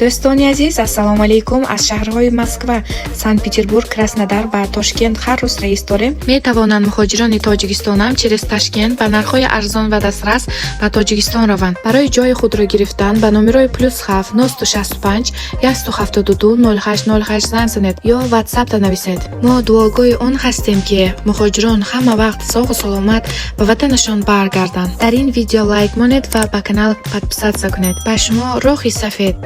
Дӯстони азиз, ассалому алайкум! Аз шаҳрҳои Москва, Санкт Петербург, Краснодар ва Тошкент ҳар рӯз рейс дорем. Метавонанд муҳоҷирони Тоҷикистонам через Ташкент ба нархҳои арзон ва дастрас ба Тоҷикистон раванд. Барои ҷои худро гирифтан ба номерои +7 965 172 08 08 занг занед ё Ватсапда нависед. Мо дуогӯи он ҳастем, ки муҳоҷирон ҳама вақт соғу саломат ба ватанашон баргарданд. Дар ин видео лайк монед ва ба канал подписаться кунед. Ба шумо роҳи сафед.